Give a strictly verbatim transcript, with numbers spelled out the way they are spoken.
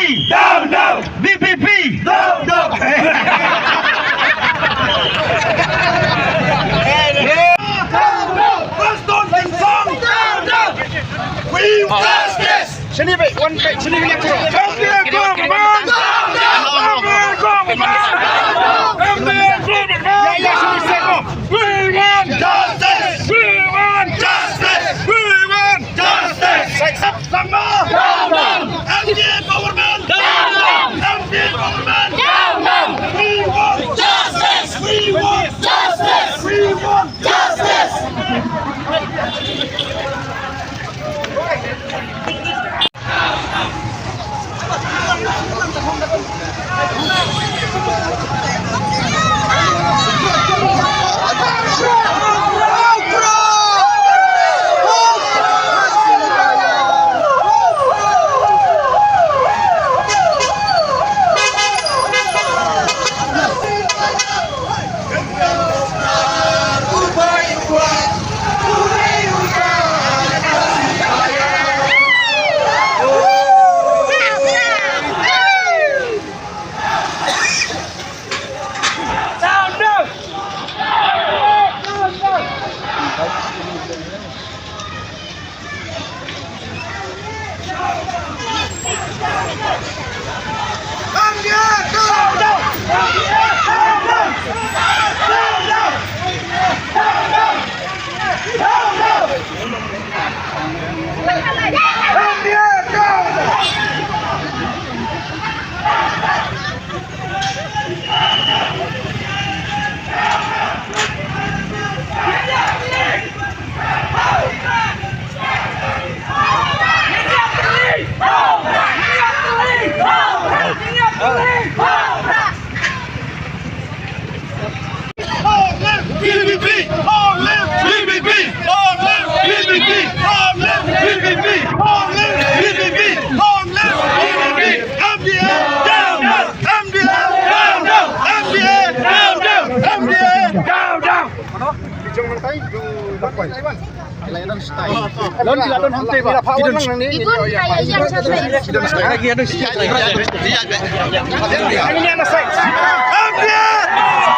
Down, down. V P P. Down, down. Down, down. Prestone Tynsong. Down, down. We want justice. Shini be, one be, shini be. M D A government. M D A government. M D A government. Yeah, yeah, shini be. We want justice. We want justice. We want justice. Langma! Down, down! M D A government! Down, down! M D A government! Down, down! We want justice! We want justice! We want justice! Long live V P P! Long live V P P! Long live V P P! Long live V P P! Long live V P P! Long live V P P! M D A down, down! M D A down, down! M D A down, down! M D A down, down! Don, don, don, don, don. Igun kaya yang M D A!